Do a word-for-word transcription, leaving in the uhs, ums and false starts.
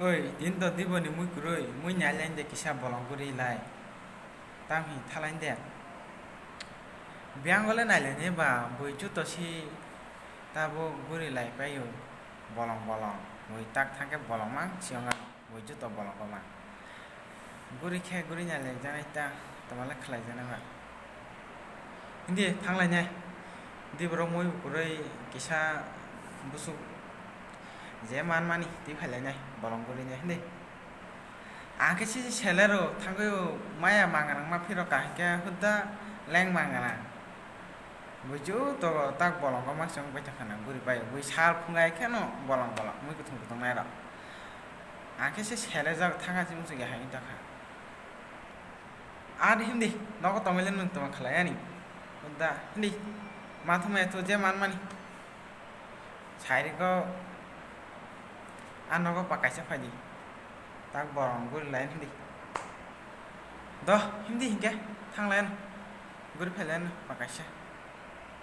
Oi, tini to Diboni mui kwrwi, mui nailaide kisa bolong guri lai. Tamo hi thalaide. Biyang gole nailaide ba, bui juto si tabuk guri lai paio. Bolong bolong, bui tak thangkhe bolong mang, siyong ang, bui juto bolong koma. Guri khe guri nailaijak nai ta, tongmale khlaijaknai ba. Hindi thanglainai. Di borok mui kwrwi kisa busuk je manmani twi phailainai bolong gurinai hindi. Ang khe sisi selero thangwi maya mangrang ma phiro kahikhe hudda leng mangrang. Buju to tak bolong koma chwng bai thangkha na guri bai bui sal phungai kheno bolong bolong mui kuthung kuthung nairok. Ang khe se selejak thangka chimsuk ya hai wngtokha. Ar hindi nogo tongmile nwng tongma khlai ani. Da hindi mathumaya to je manmani. Sairiko a nogo pa kaisa phaidi. Tak borong guri lai hindi. Do hindi hinkhe thang lai ano. Guri phai lai ano pa kaisa.